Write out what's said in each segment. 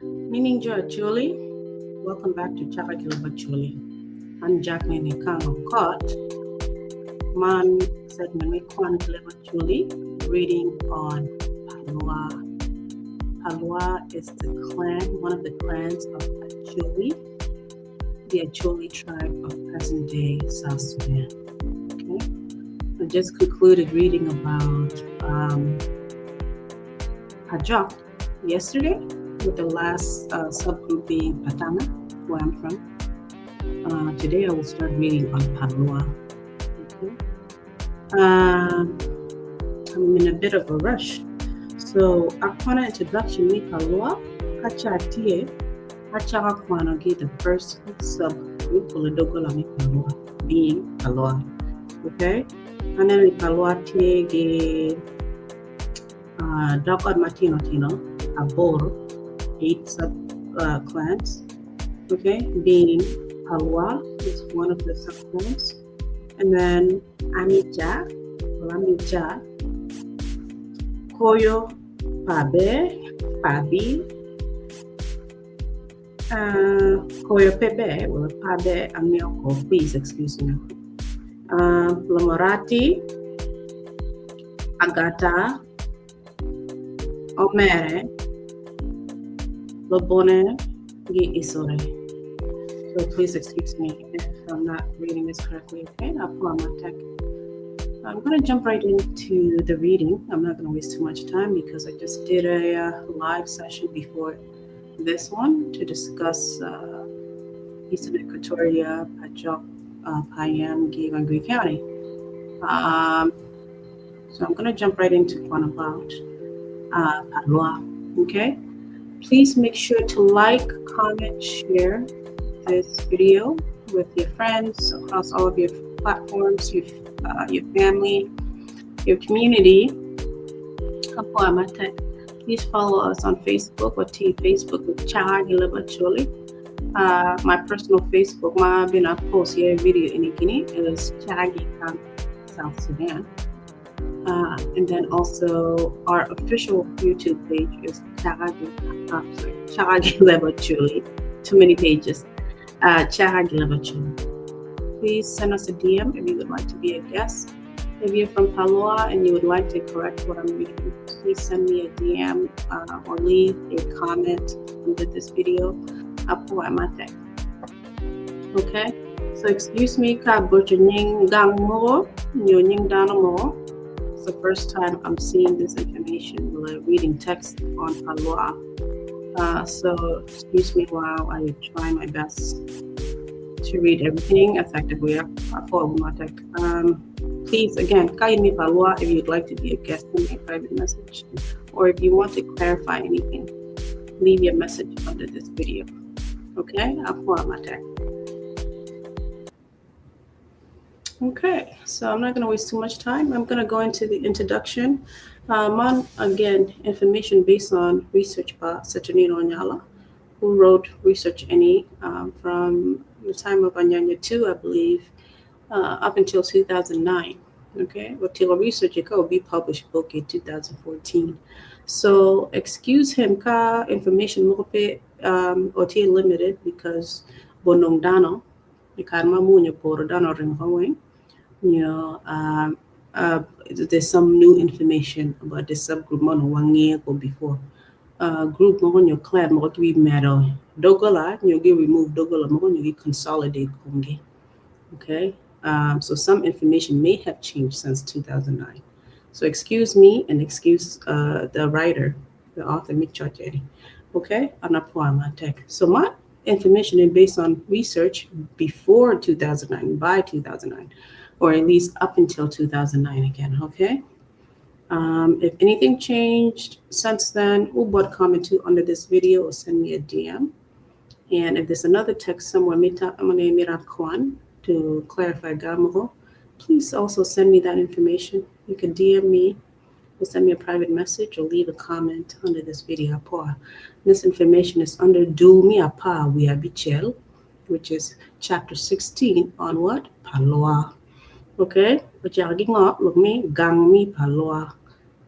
Meaning Jo Acholi, welcome back to Chaka Kilaba Acholi. I'm Jacqueline Ikang Okot. Man segment me Kwan Kilaba Acholi, reading on Palua. Palua is the clan, one of the clans of Acholi, the Acholi tribe of present day South Sudan. Okay, I just concluded reading about Pajok yesterday, with the last subgroup being Patana, where I'm from. Today I will start reading on Palua. Okay. I'm in a bit of a rush. So, akwana introduction ni Palua, kacha tie, kacha akwana gi the first subgroup dogola mi Palua, being Palua. Okay? And then mi Palua tie gi dok ot matino tino, aboro, eight sub clans. Okay, being Palua is one of the sub clans. And then Amicha, or Amicha, Koyo, Pabe, Pabi, Koyo Pebe, well, Pabe, Amioko, please excuse me. Lamorati, Agata, Omere, Lobone, gi Isore. So please excuse me if I'm not reading this correctly, okay? I'll pull on my tech. I'm going to jump right into the reading. I'm not going to waste too much time because I just did a live session before this one to discuss Eastern Equatoria, Pajok, Payam, Gi, County. So I'm going to jump right into one about Palua, okay? Please make sure to like, comment, share this video with your friends across all of your platforms, your family, your community. Please follow us on Facebook or T Facebook with Chagi Acholi. My personal Facebook, my been a post here video in Guinea is Chagi Camp South Sudan. And then also our official YouTube page is Chagi, sorry, Chagi Acholi. Too many pages. Chagi Acholi. Please send us a DM if you would like to be a guest. If you're from Palua and you would like to correct what I'm reading, please send me a DM or leave a comment under this video. Okay, so excuse me, ka butcher nying gang mo, nyo nying dano mo. It's the first time I'm seeing this information, like reading text on Palua. So excuse me while I try my best to read everything effectively. Please, again, kain mi Palua if you'd like to be a guest, send me a private message, or if you want to clarify anything, leave your message under this video. Okay, okay, so I'm not going to waste too much time. I'm going to go into the introduction. Man, again, information based on research by Saturnino Onyala, who wrote research any from the time of Anyanya 2, I believe, up until 2009. Okay, well, research it will be published book in 2014. So excuse him ka information mo pe oti limited because bonong dano ikarma munyo poro dano ring nyo there's some new information about this subgroup mono wangi ko before. Group mo nyo clan mo ki metal dogola nyo gi remove dogola mo nyo gi consolidate kongi. Okay, so some information may have changed since 2009. So excuse me and excuse the writer, the author, Mick. Okay, anapuama. So my information is based on research before 2009, by 2009, or at least up until 2009 again, okay? If anything changed since then, ubod comment to under this video or send me a DM. And if there's another text somewhere, to clarify gamro, please also send me that information. You can DM me or send me a private message or leave a comment under this video. This information is under Dul Mi Apa We Abichel, which is chapter 16 on what? Palua. Okay? Look me, gang mi Palua.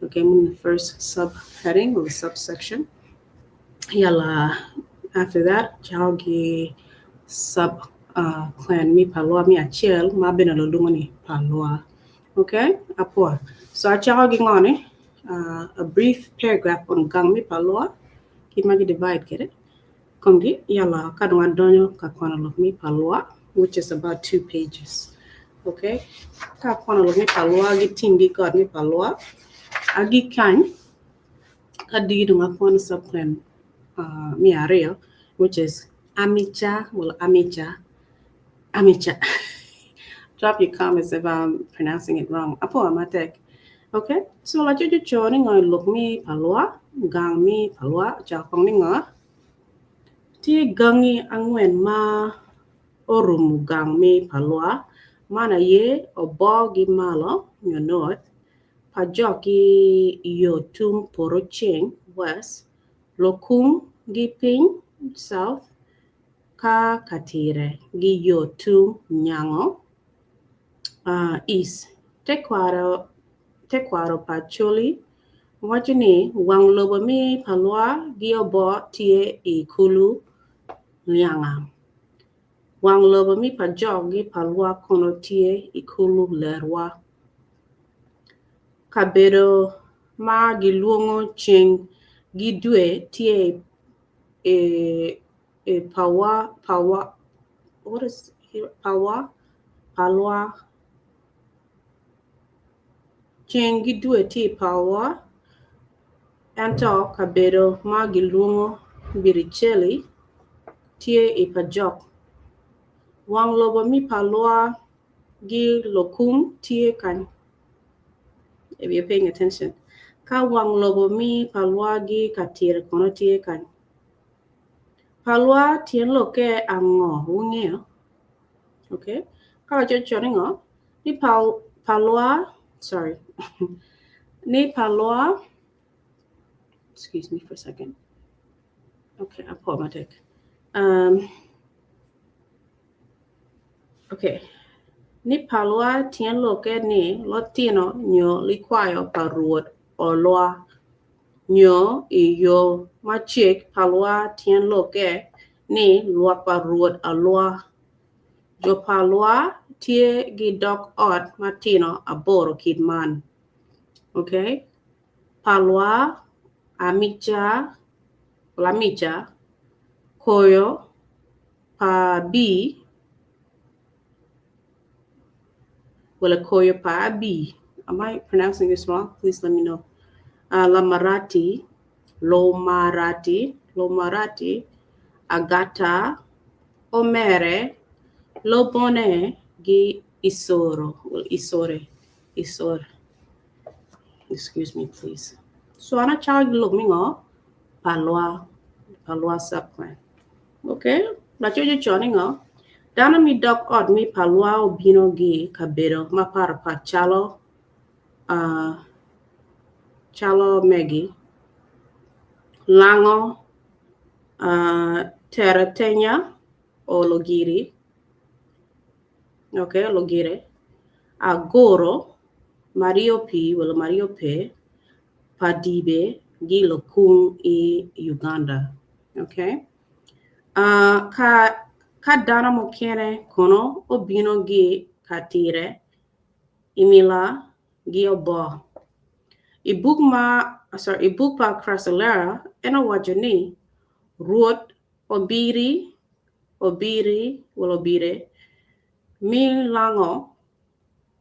Okay, I'm in the first subheading or the subsection. Yala after that cako ki sub clan me Palua me acel ma bene lulwongo ni Palua. Okay, apua. So acako ki ngo ni a brief paragraph on gang me Palua kit ma gi divide kwede komgi yala ka dong adonyo ka kwano lok me Palua which is about 2 pages. Okay, ka akwano lok me Palua gi tim gi got me Palua agik kany ka digi dong akwano sub-clan me aryo which is Amica, well, Amica, Amica. Drop your comments if I'm pronouncing it wrong. Apo amatek. Okay, so la cho cho ni ngoi lok mi Palua, gang mi Palua, cha kong ni ngo. Tye gangi angwen ma orumo gang mi Palua, man aye Obo gi malo nyo north, Pajok gi yo tung poto ceng west, Lokung gi piny south, ka Katire gi yo tung nyango east. Tekwaro pa Acholi waco ni wang lobo mi Palua gi Obo tye i kulu Lyanga. Wang lobo mi Pajok gi Palua kono tye i kulu Lerwa. Kabedo ma gilwongo ceng gi dwe tye i Pawa, Pawa, what is here? Pawa, Palwa. Ceng gi dwe tye i Palwa, ento kabedo ma gilwongo Biriceli tye i Pajok. Wang lobo mi Palua gi Lokung tye kany. If you're paying attention. Ka wang lobo mi Palua gi Katire kono tye kany. Palua tyen lokke ango wungeyo? Okay. Ka waco con ni ngo? Ni Palua, sorry. Ni Palua, excuse me for a second. Okay, apo matek. Okay. Ni Palua tyen lokke ni lotino nyo likwayo pa Rwot Olwa. Nyo i yo macek Palua tyen lokke ni lwak pa Rwot Alwa. Jo Palua tye gi dog ot matino 8 kit man. Okay. Palua, Amica, Lamica, Koyo, Pa B, well, Koyo Pa B. Am I pronouncing this wrong? Please let me know. Lamarati, Lomarati, Lomarati, Agata, Omere, Lobone, gi Isoro, well, Isore, Isore. Excuse me, please. So ana chal gi lok mi ngo Palua, Palua subclan. Okay, laco jo ni ngo dano mi dog ot mi Palua obino gi kabedo mapat pat calo calo megi Lango, Teratenya o Logiri. Okay, Logire. Agoro, Mario P, well, Mario P, Padibe, gi Lokung i Uganda. Okay. Ka dano mukene kono obino gi Katire, Imila gi Obo. I buk ma sorry, i buk pa Chrysler en owaco ni Rwot Obiri, Obiri, well Obire, mi Lango,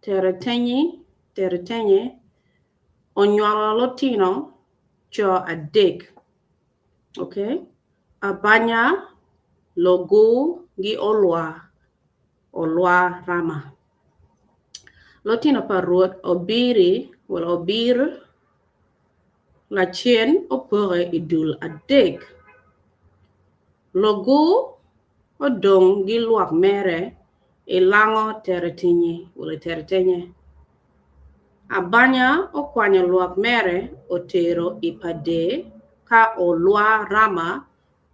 Teretenyi, Teretenye, onywalo lotino co adek. Okay. Abanya, Logu gi Olwa, Olwa Rama. Lotino pa Rwot Obiri, well Obir, lacen opoke i dul adek. Logu odong gi lwak mere i Lango Teretinyi, well Teretenye. Abanya okwanyo lwak mere otero i Pade ka Olwa Rama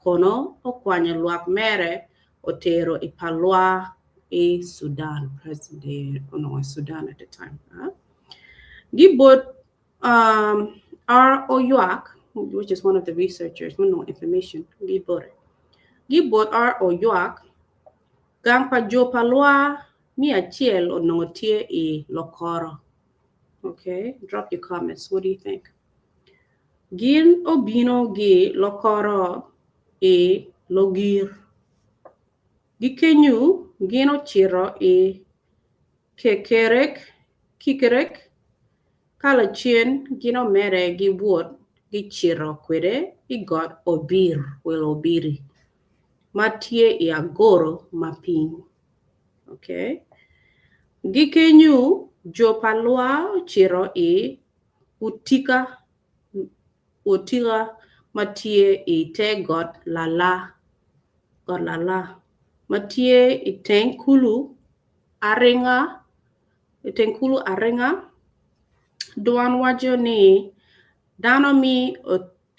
kono okwanyo lwak mere otero i Palua i Sudan, present day, no, Sudan at the time. Huh? Gibot R. Oywak which is one of the researchers ma onongo information ki bote. Gibot R. Oywak, gang pa jo pa lwa me acel onongo tye i Lokoro. Okay, drop your comments. What do you think? Gin obino gi Lokoro i Logir. Gikenyu gin ocito i Kekerek, Kikerek, ka lacen gin omede gi wot gicito kwede i got Obir, well Obiri, ma tye i agoro ma piny. Okay. Gikenyu jo pa lwa ocito i Utika, Utika ma tye i te got Lala, got Lala, ma tye i teng kulu Aringa, i teng kulu Aringa. Dwan waco ni dano mi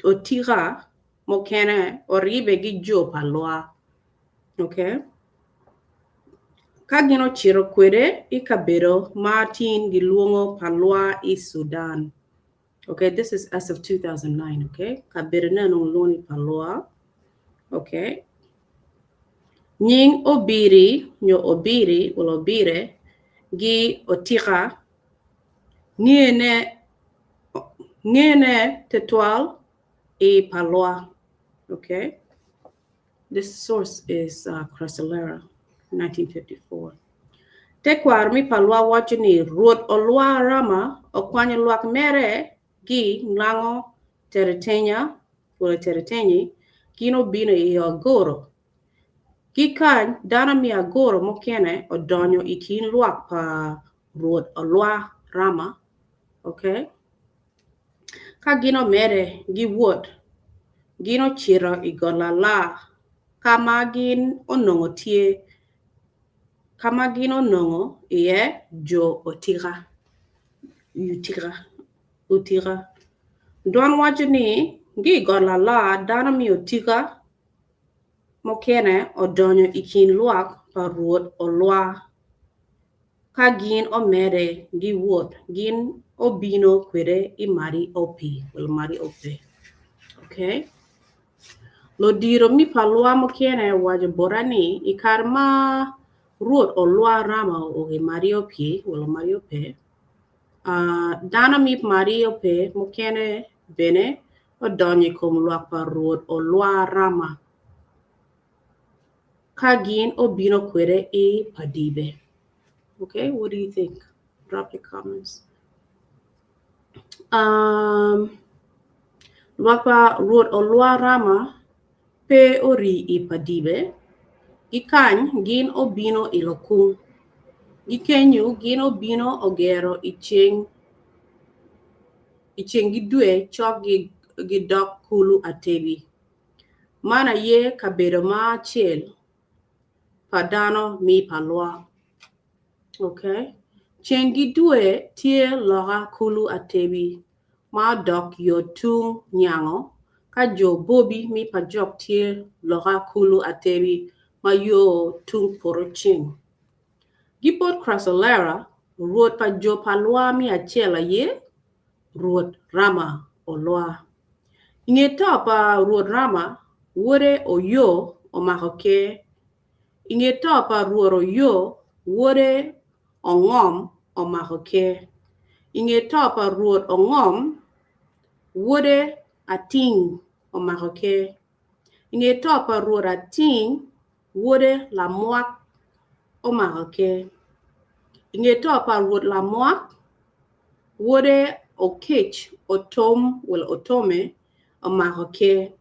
Otika mukene oribe gi jo pa lwa. Okay. Ka gin ocito kwede i kabedo ma tin gilwongo pa lwa i Sudan. Okay, this is as of 2009, okay? Kabedo ne onongo lwongo ni pa lwa. Okay. Nying Obiri nyo Obiri wala Obire gi Otika ngene ngene tetwal i Palwa. Okay. This source is Cresselera, 1954. Tekwaro mi Palwa waco ni Rwot Olwa Rama okwanyo lwak mere gi ngango Teretenya wala Teretenyi gin obino i Agoro. Ki kany dano mi Agoro mukene odonyo i kin lwak pa Rwot Olwa Rama. Okay. Ka gin omede gi wot, gin ocito i got Lala ka ma gin onongo tye ka ma gin onongo iye jo Otika. Utika. Utika. Dwan waco ni gi i got Lala dano mi Otika mukene odonyo i kin lwak pa Rwot Olwa. Ka gin omede gi wot, gin obino kwede i Mari Opi, well, Mari Ope. Okay. Lodiro mi pa lwa mukene owaco bota ni i kare ma Rwot Olwa Rama oo i Mari Opi, well, Mari Ope, dano mi Mari Ope mukene bene odonyo i kom lwak pa Rwot Olwa Rama ka gin obino kwede i Padibe. Okay, what do you think? Drop your comments. Lwak pa Rwot Olwa Rama pe ori i Padibe. Gikany gin obino i Lokung. Gikenyu gin obino ogero i ceng i ceng gidwe cok gi dok kulu Atebi. Man aye kabedo ma acel pa dano mi pa lwa. Okay. Ceng gidwe tye loka kulu Atebi ma odok yo tung nyango ka jo Bobi mi pa jok tye loka kulu Atebi ma yo tung poto ceng. Gibot Crasolera, Rwot pa jo pa lwa mi acel aye Rwot Rama Olwa. I nge to pa Rwot Rama, wode Oyo omako ker. I nge to pa Rwot Oyo, wode Ongom omako ker. I nge to pa Rwot Ongom, wode Ating omako ker. I nge to pa Rwot Ating, wode Lamwak omako ker. I nge to pa Rwot Lamwak, wode Okec Otom well Otome omako ker.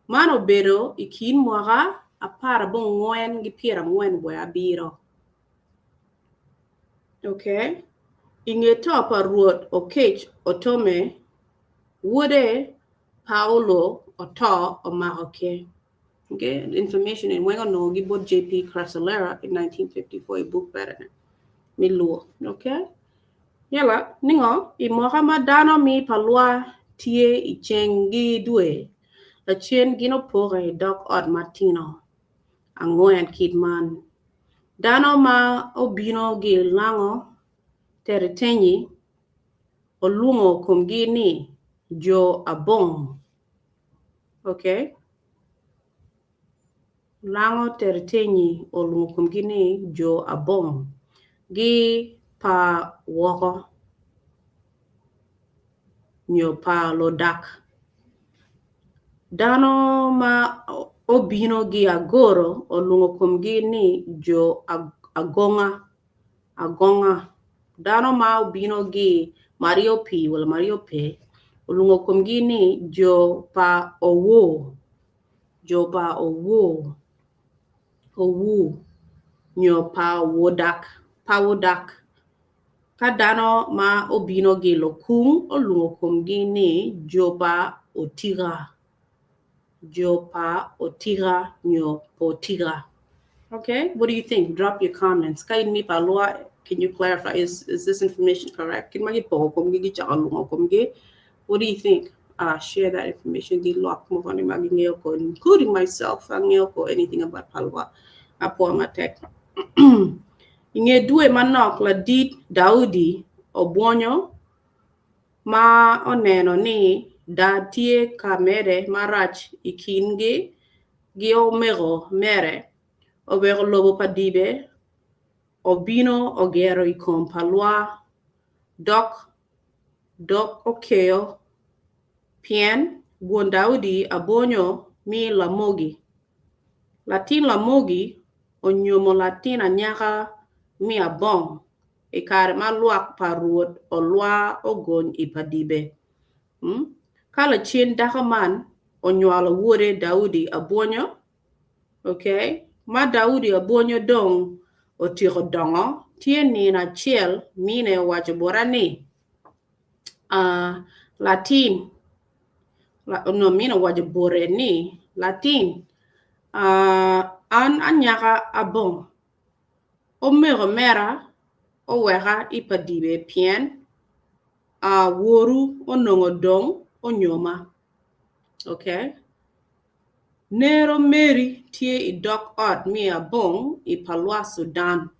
Man obedo i kin mwaka 14 gi 47. Okay. I nge to pa Rwot Okec Otome, wode Paulo Oto omako ker. Okay, information in weng onongo gi bot JP Crasolera in 1954 i book pere mi luo. Okay. Yala, ningo i mwaka ma dano mi pa lwa tye i ceng gi dwe, lacen gin opoke i dog ot matino angwen kit man. Dano ma obino gi lango Teretenyi olwongo komgi ni jo Abong. Okay? Lango Teritenyi olwongo komgi ni jo Abong gi pa woko nyo pa ludak. Dano ma obino gi Agoro olwongo komgi ni jo Agonga. Agonga. Dano ma obino gi Mario Pii wala Mario Pe olwongo komgi ni jo pa Owor. Jo pa Owor. Owu nyo pa Wodak. Pa Wodak. Ka dano ma obino gi Lokung olwongo komgi ni jo pa Otika. Jo pa Otika nyo Potika. Okay, what do you think? Drop your comments. Ka in mi pa lwa, can you clarify? Is this information correct? Kin ma gipoko komgi gicako lwongo komgi. What do you think? Share that information. Gi lwak mogo ni ma gingeyo ko, including myself. Angeyo ko anything about Palwa. Apo matek. I nge dwe manok ladit Daudi obwonyo ma oneno ni daa tye ka medde marac i kingi gi omego mere, oweko lobo pa dibe obino ogero i kom Palwa dok dok okeyo pien won Daudi abonyo mi Lamogi. Latin Lamogi onyomo latin anyaka mi Abong i kare ma lwak pa Rwot olwa ogony i Padibe. Ka lacen dako man onywalo wode Daudi abwonyo, okay, ma Daudi abwonyo dong otyeko dongo, tye nino acel mine owaco bota ni, uh, latin, no, mine owaco bote ni, latin, uh, an anyaka Abong, omego mera oweka i Padibe pien uh, woru onongo dong onyoma. Okay. Nero Mary tye i dog ot me Abong i Palwa, Sudan.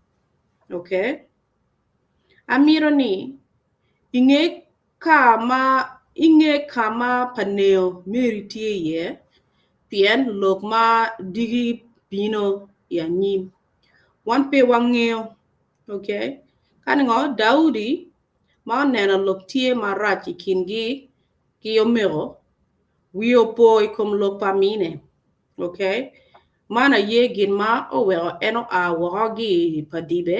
Okay. Amito ni inge ka ma inge ka ma pa neo Mary tye iye pien lok ma diki bino i anyim. Wan pe wangeyo. Okay. Ka ningo Daudi ma oneno lok tye marac i kingi ki omego, wiye opo i kom lok pa mine. Okay. Man aye gin ma oweko en oa woko ki i Padibe.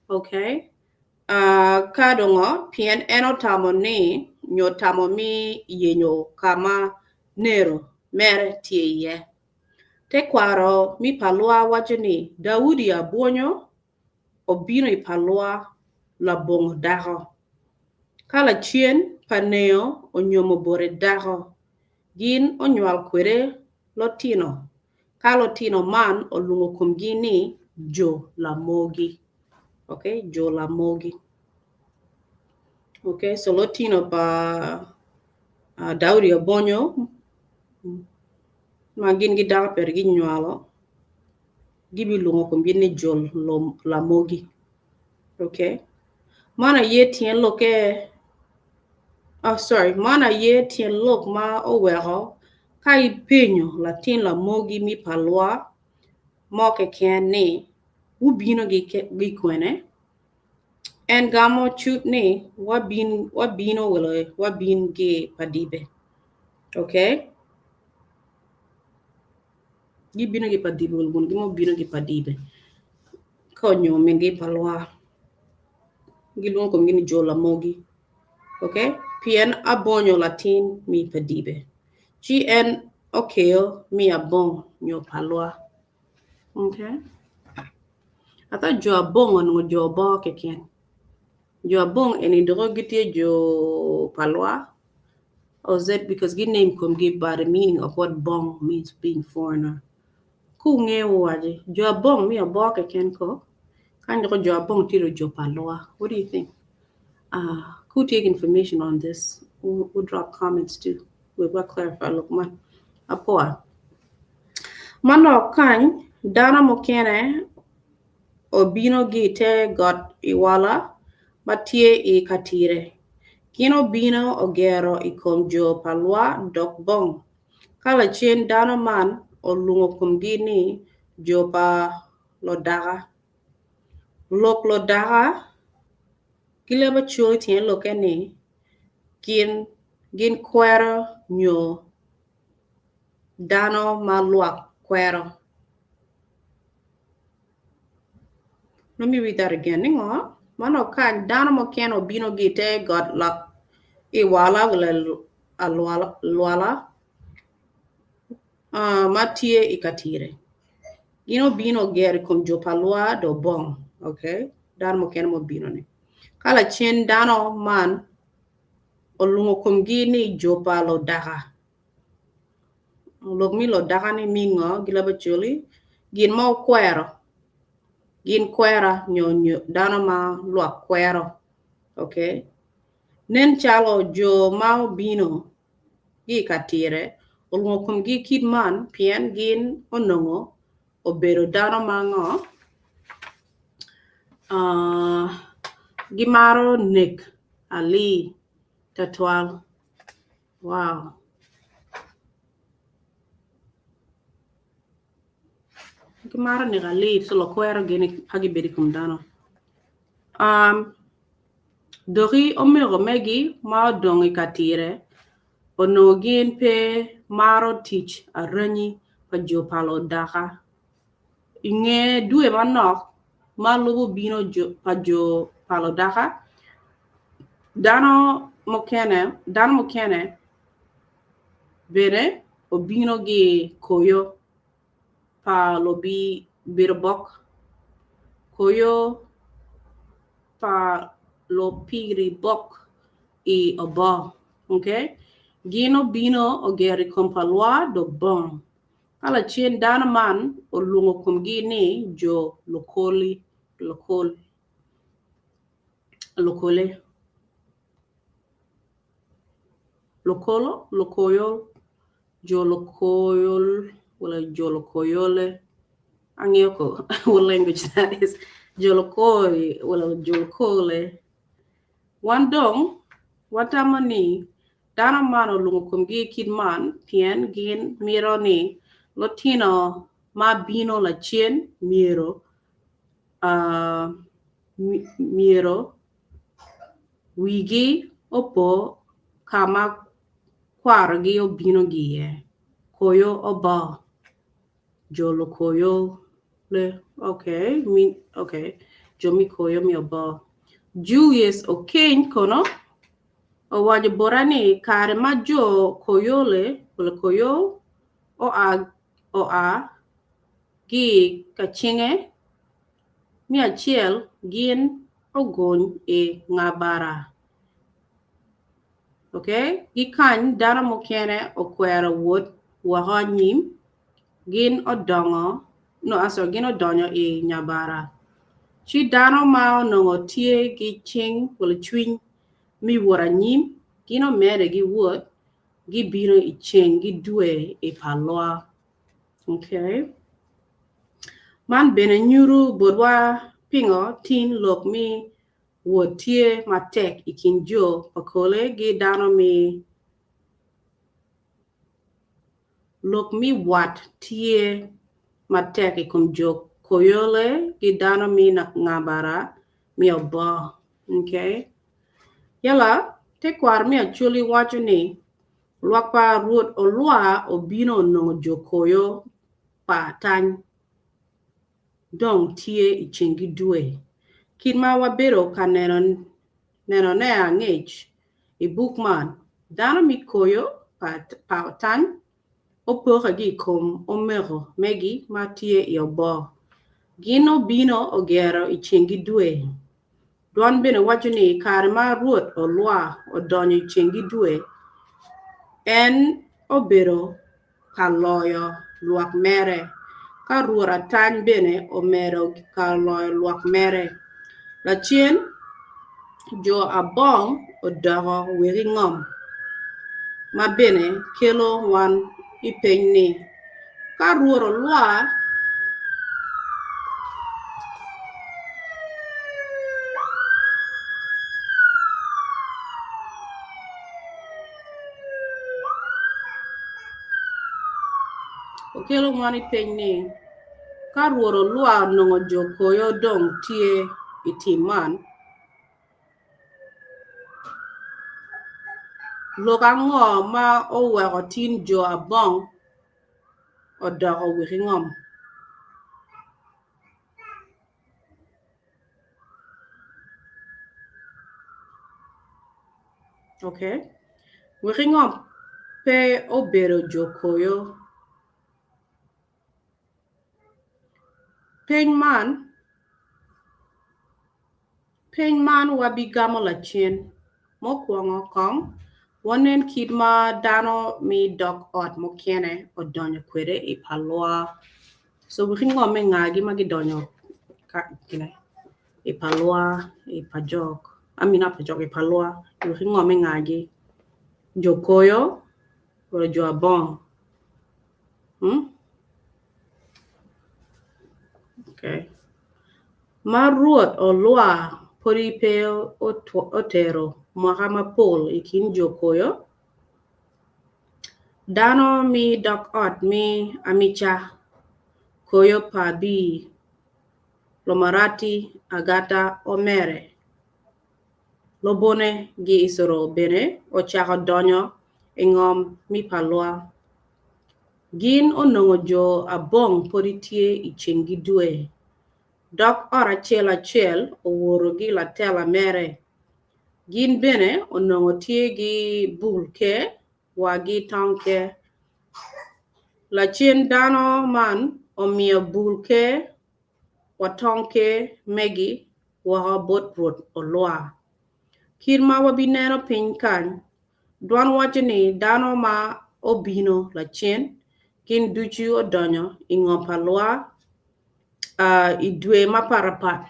Okay. Uh, ka dongo pien en otamo ni nyo tamo mi yenyo ka ma nero mere tye iye. Tekwaro mi Palwa waco ni Daudi abwonyo obino i Palwa labongo dako. Ka lacen pa neo onyomo bote dako, gin onywal kwede lotino, ka lotino man olwongo komgi ni jo Lamogi. Okay, jo Lamogi. Okay, so lotino pa uh, Daudi obonyo ma gin gi dako pere ginywalo gibilwongo komgi ni jo Lamogi. Okay. Man aye tyen lokke oh sorry, man aye tyen lok ma oweko ka ipenyo latin lamogi mi Palwa mo keken ni wubino gi kwene, en gamo cut ni wabin wabino wele wabin gi Padibe. Okay? Gibino gi Padibe wele wun gi mo bino gi Padibe. Ka onyomo mingi i Palwa gilwongo komgi ni jo Lamogi. Okay? Pien abonyo latin mi Padibe. Ci en okeyo mi Abong nyo Palwa. Okay? I thought jo Abong onongo jo Oboo keken. Jo Abong eni doko gitye jo Palwa or is it because gi-name komgi by the meaning of what bong means being foreigner. Ku wungeyo wuwaci jo Abong mi Oboo keken ko kany doko jo Abong tye dong jo Palwa. What do you think? Uh, ku tye ki information on this, we'll, we'll drop comments too. Wek wa clarify lok man. Apoa. Manok kany dano mukene obino gi i te got Iwala ma tye i Katire. Gin obino ogero i kom jo Palwa dok Bong. Ka lacen dano man olwongo komgi ni jo pa Lodaka. Lok Lodaka ki leb Acholi tyen lokke ni gin gin kwero nyo dano ma lwak kwero. Let me read that again. Ni ngo? Man okany dano mukene obino gi ite got lok i wala wala alwala ma tye i katire. Gin obino ogero i kom jo pa lwa do bong. Okay? Dano mukene ma obino ni. Ka lacen dano man olwongo komgi ni jo pa ludaka. Lok me ludaka ni mingo gi leb Acholi gin ma okwero gin kwera nyo dano ma lwak kwero okay nen calo jo ma obino ki i ka tire olwongo komgi kit man pien gin onongo obedo dano ma ngo gimaro nek alii twatwal. Wow. Gimaro neko alii ci lukwero gini ka gibedo i kom dano. Um, doki omego megi ma odong i katire onongo gin pe maro tic aranyi pa jo pa ludaka. I nge dwe manok ma lubo bino pa jo pa ludaka, dano mukene bene obino ki koyo pa lubiribok, koyo pa lupiribok i oboo. Gin obino ogero i kom pa lwa dok bong. Ka lacen dano man olwongo komgi ni jo Lokoli, Lokol, Lokole, Lokolo, Lokoyol, jo Lokoyol, wala jo Lokoyole. Angeyo ko what language that is. Jo Lokoi, wala jo Lokole. Wan dong watamo ni Dano man olwongo komgi kit man pien gin mito ni lutino ma bino lacen myero myero wigi opo ka ma kwarogi obino ki iye. Koyo obo jo lukoyo le okay okay jo me koyo me obo. Julius Okeny kono Owaco bota ni kare ma jo Koyole Koyol oa ki ka cinge me acel gin ogony i Ngabara. Ki kany dano mukene okwero wot woko anyim gin odonyo i Nyabara. Ci dano ma onongo tye ki cing cwiny me wot anyim, gin omede ki wot gibino i ceng ki dwe i pa lwa. Okay. Man bene nyuto botwa pingo tin lok me wot tye matek i kin jo pa Kole ki dano me lok me wat tye matek i kom jo Koyole ki dano me Ngabara me Oboo. Okay. Yala, tekwaro me Acholi waco ni, Lwak pa Rwot Olwa obino onongo jo Koyo pa Atany dong tye i cengi dwe. Kit ma wabedo ka nenone angec i buk man, dano me Koyo pa Atany opoke ki i kom omego megi ma tye i oboo. Gin obino ogero i cengi dwe. Dwan bene waco ni i kare ma Rwot Olwa odonyo i cengi dwe, en obedo ka loyo lwak mere, ka Rwot Atany bene omedo ka loyo lwak mere. Lacen, jo Abong odoko wegi ngom, ma bene kelo wan i peny ni, Ka Rwot Olwa Okelo wan i peny ni, Ka Rwot Olwa onongo jo koyo dong tye i tim man, lok ango ma oweko tin jo Abong odoko wek ingom? Okay. Wek ingom pe obedo jo koyo. Peny man peny man wabigamo lacen. Mukwongo kong wanen kit ma dano mi dog ot mukene odonyo kwede i pa lwa. So wek ingom me ngagi ma gidonyo ka gine i pa lwa i pa jok I mean not pa jok i pa lwa wek ingom me ngagi jo koyo or jo abong. Hmm? Okay. Ma Rwot olwa podi pe otero mwaka mapol i kin jo koyo, dano mi dok ot mi amica koyo pa bi Lomarati Agata Omere Lobone gi Isoro bene ocako donyo i ngom mi pa lwa. Gin onongo jo Abong podi tye i ceng gi dwe, dok ot acel acel oworo gi latela mere. Gin bene onongo tye gi bul ker wa gi tong ker. Lacen dano man omiyo bul ker wa tong ker megi woko bot Rwot Olwa. Kit ma wabineno piny kany, dwan waco ni dano ma obino lacen gin ducu odonyo i ngom pa lwa i dwe mapatpat.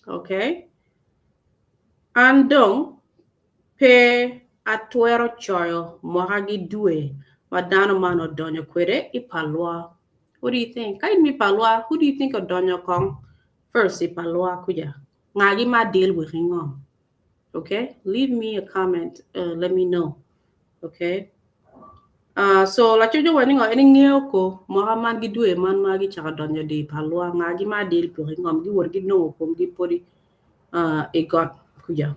Okay. An dong pe atwero coyo mwaka ki dwe ma dano man odonyo kwede i pa lwa. What do you think? Ka in mi pa lwa, who do you think odonyo kong first i pa lwa kuca? Ngagi ma deal with ingom? Okay, leave me a comment, let me know. Okay. So laco jo wa ni ngo en ingeyo ko mwaka man ki dwe man ma gicako donyo di pa lwa ngagi ma deal pok ingom giwot ginongo komgi podi i got kuca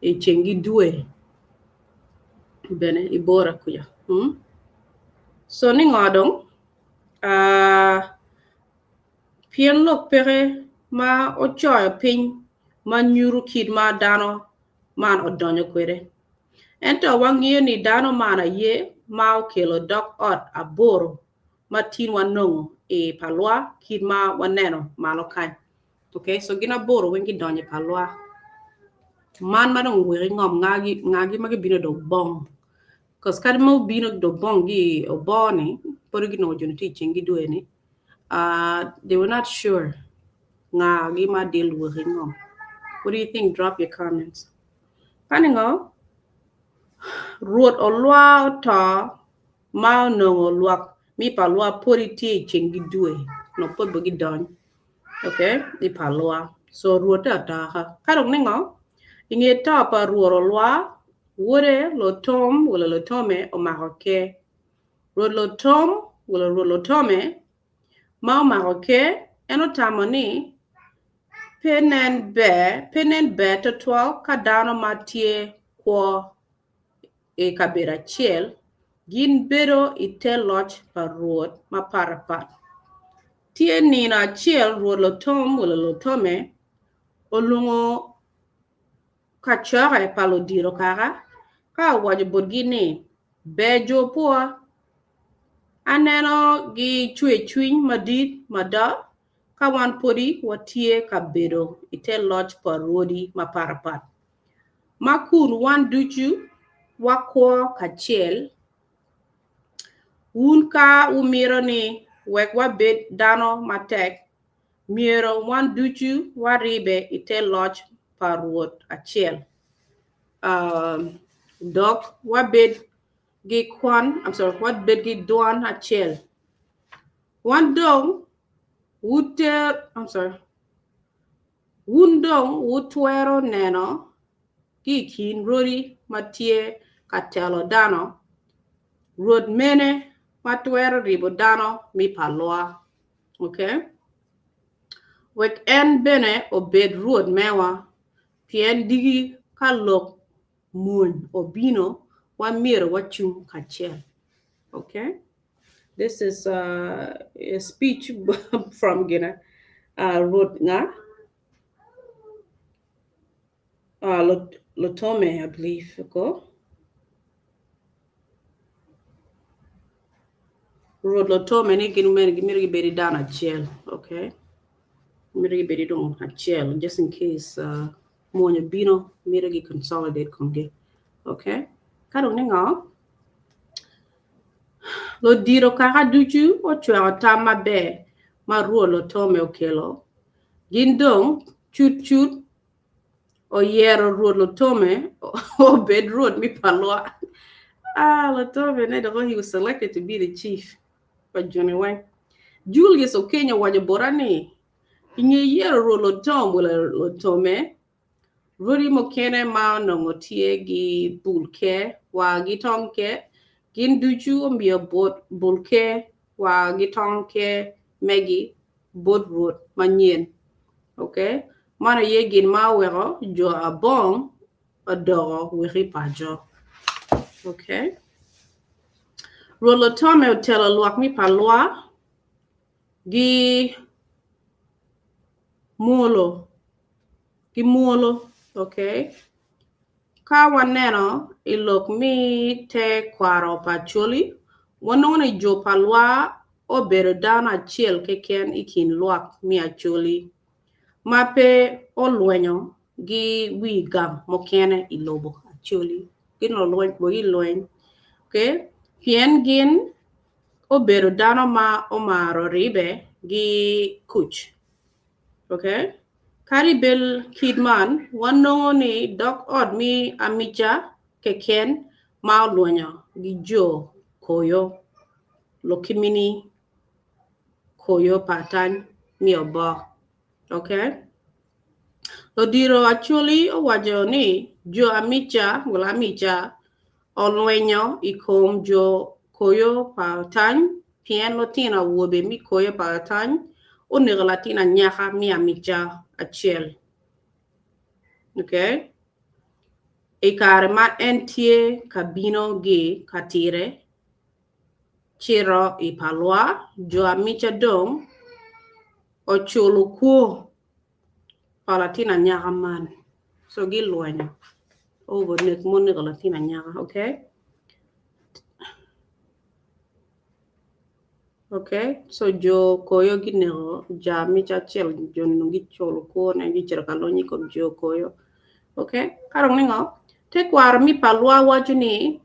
i ceng ki dwe bene i bora kuca. So ni ngo dong pien lok peke ma ocoyo piny ma nyuto kit ma dano man odonyo kwede. Ento wangeyo ni dano man aye ma okelo dog ot aboro ma tin wanongo i pa lwa kit ma waneno malo kany. Okay, so gin aboro weng gidonyo i pa lwa. Man ma dong wek ingom ngagi ngagi ma gibino dong bong. Cause kadi ma obino dong bong gi obo ni podi ginongo joni tye i ceng gi dwe ni they were not sure ngagi ma deal wek ingom. What do you think? Drop your comments. Ka ningo Rwot olwa oto ma onongo lwak mi pa lwa podi tye i ceng gi dwe onongo pud bene gidony okay i pa lwa so Rwotte oto ka ka dong ningo i nge to pa Rwot olwa wode Lotom wala Lotome omako ker Rwot Lotom wala Rwot Lotome ma omako ker en otamo ni Pe nen ber, pe nen ber twatwal ka dano ma tye kwo i kabedo acel gin bedo i te loc pa rwot mapatpat. Tye nino acel Rwot Lotom wala Lotome olwongo kacoke pa ludito kaka ka owaco botgi ni, Ber jo pwowa, aneno gi cwercwiny madit mada ka wan podi watye ka bedo i te loc pa rwodi mapatpat, ma kun wan ducu wakwo kacel, wun ka wumito ni wek wabed dano matek, myero wan ducu waribbe i te loc pa Rwot acel, dok wabed ki kwan, I'm sorry, wabed ki dwan acel. Wan dong wuter, I'm sorry, wun dong wutwero neno ki i kin rwodi ma tye ka telo dano, rwot mene ma twero ribo dano mi pa lwa. Okay? Wek en bene obed rwot mewa, pien diki ka lok mwony obino, wan myero wacung kacel. Okay? This is uh, a speech from Gina Rwot nga Lotome, I believe. Ko. Rwot Lotome ni gin mene gimito gibed i dano acel. Okay. Mito gibed i dong acel just in case uh, mwony obino mito gi consolidate komgi. Okay. Ka dong ni ngo? Ludito kaka ducu ocweko tam maber ma Rwot Lotome okelo. Gin dong cutcut oyero Rwot Lotome obed rwot me pa lwak. Ah, Lotome ne dok he was selected to be the chief pa joni weng. Julius Okenyo owaco bota ni, i nge yero Rwot Lotom wala Lotome, Rwodi mukene ma onongo tye gi bul ker wa gi tong ker, gin ducu omiyo bot bul ker wa gi tong ker megi bot Rwot manyen. Ok, man aye gin ma oweko jo Abong odoko weki paco. Ok. Rwot Lotome otelo lwak mi pa lwa gi mwolo. Ki mwolo, ok. Ka waneno i lok me te kwaro pa Acholi, wanongo ni jo pa lwa obedo dano acel keken i kin lwak me Acholi ma pe olwenyo gi wi gang mukene i lobo Acholi. Gin olweny, wa gilweny, ok, pien gin obedo dano ma omaro ribe gi kuc. Ok. Kadi bed kit man, wanongo ni dok ot me amica keken ma olwenyo gi jo koyo, lokimini koyo pa atany me obok. Ok. Lodiro Acholi owaco ni jo amica, wala amica, olwenyo i kom jo koyo pa otany pien lutino awobe me koyo pa otany oneko latin anyaka me amica acel. Okay. I kare ma en tye ka bino gi ka tire cito i palwa, jo amica dong oculo kwo pa latin anyaka man. So gilwenyo over nek ma oneko latin anyaka, okay? Okay, so jo koyo gineko ja amica acel jo ni dong giculo kwone gicito ka lweny i kom jo koyo. Okay, ka dong ningo? Tekwaro me palwa waco ni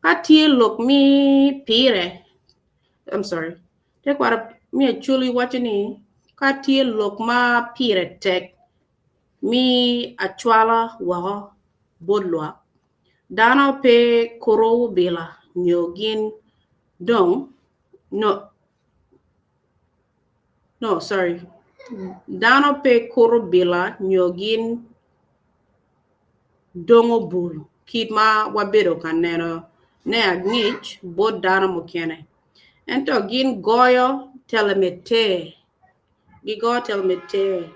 ka tye lok me pire, I'm sorry, Tekwaro me Acholi waco ni ka tye lok ma pire tek mi acwala woko bot lwak, dano pe kuro bila nyo gin dong no no sorry dano pe kuro bila nyo gin dongo bul kit ma wabedo ka neno ne angec bot dano mukene. Ento gin goyo telemete, gigoyo telemete.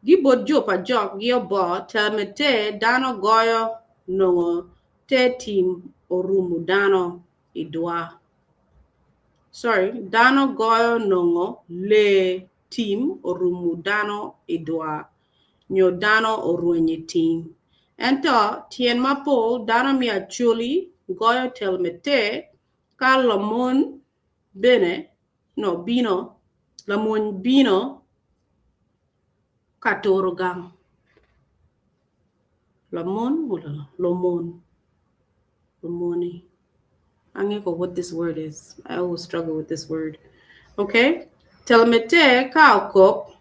Gibot jo pa jok gi obo telemete dano goyo nongo te tim orumo dano i dwa. Sorry, dano goyo nongo lee tim orumo dano i dwa nyo dano orwenyo i tim. Ento tyen mapol dano me Acholi goyo telemete Ka lamony bene no bino, lamony bino ka turo gang. Lamon wala lomon, lomoni. Angeko what this word is. I always struggle with this word. Okay? Telmete ka okok,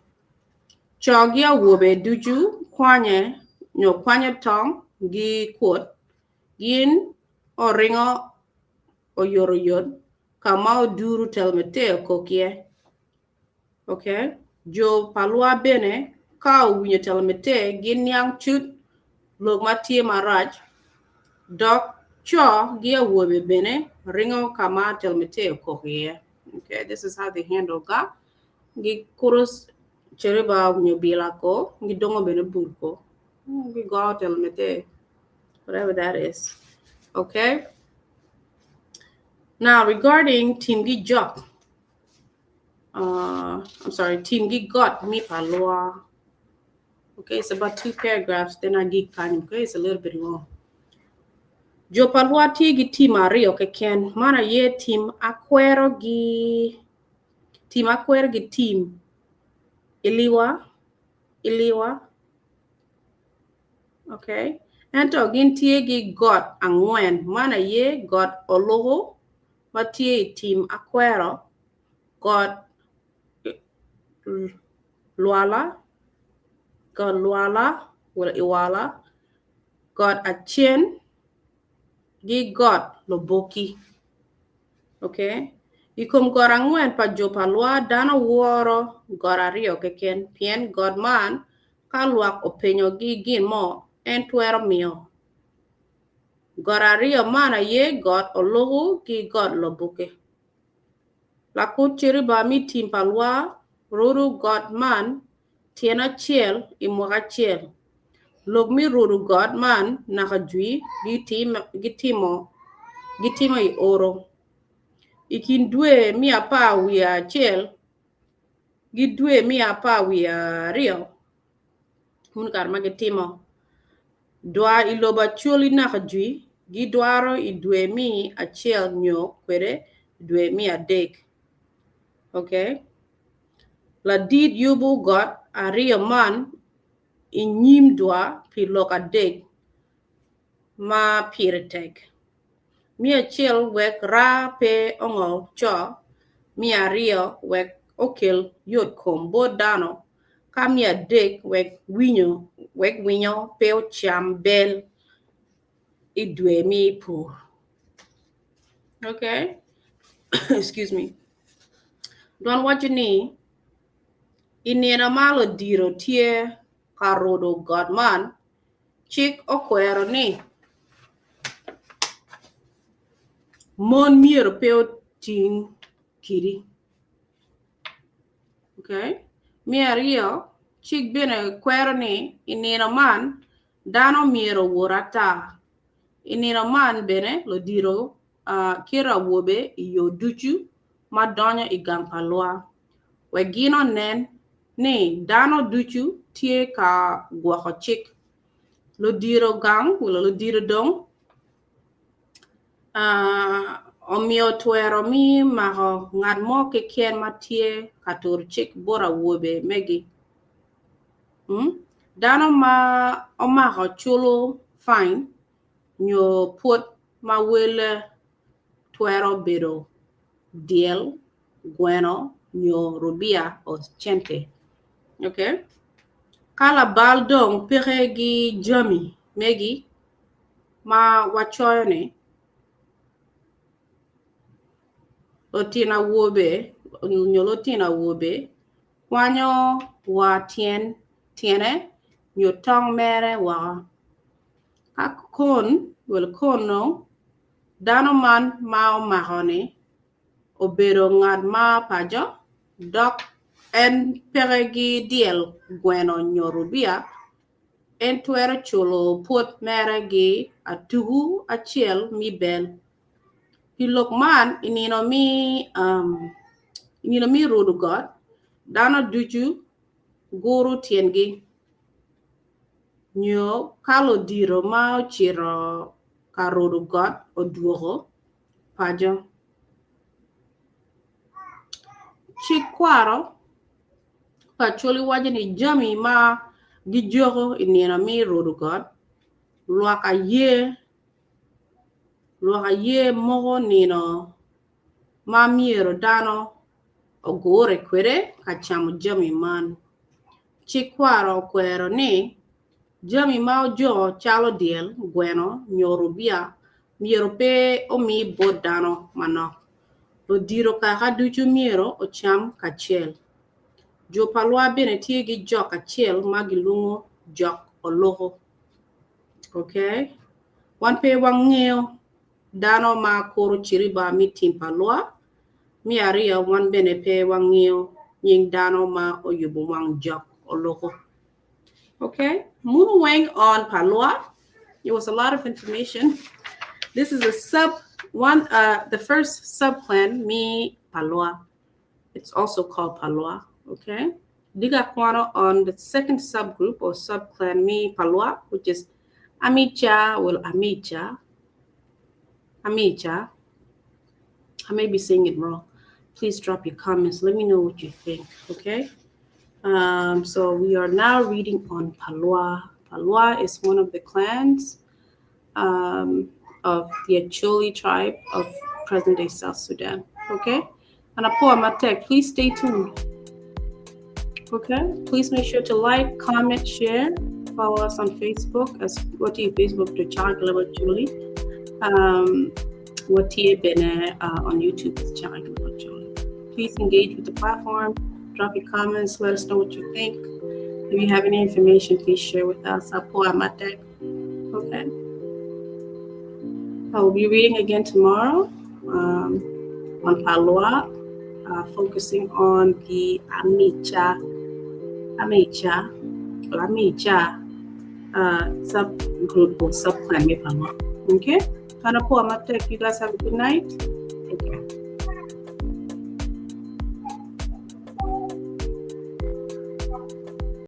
co gi awobe ducu kwanye nyo kwanyo tong gi kwot Gin oringo oyotoyot ka ma oduru Telmete okok iye. Ok, jo pa lwa bene ka owinyo Telmete gin niang cut lok ma tye marac dok Co gi awobe bene ringo ka ma telmite okok iye. Okay, this is how they handle ga. Gikuro ceriba nyo bila ko, gidongo bene bur ko. Gigo telmite, whatever that is. Okay. Now regarding tim gi jok, I'm sorry, tim gi got mi pa lwa. Okay, it's about two paragraphs, then I get kind okay, it's a little bit long. Jo pa lwa tye gi tim aryo keken, man aye tim akwero gi tim akwero gi tim iliwa iliwa okay ento gin tye gi got angwen man aye got oluku ma tye i tim akwero got lwala got lwala wala iwala got acen gi got loboki okay i kom got angwen pa jo pa lwa dano woro got aryo keken pien got man ka lwak openyogi gin mo en twero miyo. Got aryo man aye got oluku ki got loboke. Lakut ceriba me tim pa lwa rudo got man tyen acel i mwaka acel. Lok me rudo got man naka jwi gitimo i oro. I kin dwe me apar wiye acel ki dwe me apar wiye aryo meno kare ma gitimo dwa i lobo Acholi naka jwi gidwaro i dwe me acel nyo kwede dwe me adek. Okay. Ladit yubo got aryo man i nyim dwa pi lok adek ma pire tek. Me acel wek raa pe ongol co, me aryo wek okel yot kom bot dano, ka me adek wek winyo pe ocam bel i dwe me pur. Okay, excuse me. Dwan waco ni i nino ma ludito tye ka rudo got man, cik okwero ni mon myero pe oting kidi. Okay. Me aryo, cik bene kwero ni i nino man dano myero owot ata. I nino man bene ludito keto awobe i yo ducu ma donyo i gang pa lwa wek gin onen ni dano ducu tye ka gwoko cik. Ludito gang wala ludito dong omiyo twero me mako ngat mo keken ma tye ka turo cik bot awobe megi. Dano ma omako culo fain nyo pwod ma wele twero bedo dyel, gweno nyo rubia or cente. Okay. Ka labal dong peke gi jami megi ma wacoyo ni lutino awobe nyo lutino awobe kwanyo wa tyen tyene nyo tong mere woko. Ka kon well kono dano man ma omako ni obedo ngat ma paco dok en peke ki dyel gweno nyo rubia, en twero culo pwod mere ki atuku acel me bel. Pi lok man, i nino me i nino me rudo got, dano ducu guro tyengi nyo ka ludito ma ocito ka rudo got odwogo paco. Cik kwaro pa Acholi waco ni jami ma gijoko i nino me rudo got lwak aye lwak aye moko nino ma myero dano ogure kwede ka camo jami man. Cik kwaro okwero ni jami ma ojoko calo dyel, gweno nyo rubia myero pe omi bot dano manok. Ludito kaka ducu myero ocam kacel. Jo pa lwa bene tye ki jok acel ma gilwongo jok oluku. Okay? Wan pe wangeyo. dano ma kuro ciriba me tim pa lwak. Me ariyo, wan bene pe wangiyo nying dano ma oyubo wang jok oloko. Okay, Munu Weng on Palua. It was a lot of information. This is a sub one, the first sub clan, me Palua. It's also called Palua. Okay, Diga Kwano on the second subgroup or subclan, me Palua, which is Amicha, well, Amicha, Amicha. I may be saying it wrong. Please drop your comments. Let me know what you think. Okay. So we are now reading on Palua. Palua is one of the clans of the Acholi tribe of present day South Sudan. Okay. And Apoa Matek, please stay tuned. Okay. Please make sure to like, comment, share. Follow us on Facebook as what do you Facebook to Chagla Julie. Watie Bene on YouTube is Chagla Julie. Please engage with the platform. Drop your comments. Let us know what you think. If you have any information, please share with us. Apoa Matek. Okay. I will be reading again tomorrow on Palua, focusing on the Amicha, Amicha, or Amicha subgroup or subclan me Palua. Okay? Kanapo Amatek, you guys have a good night.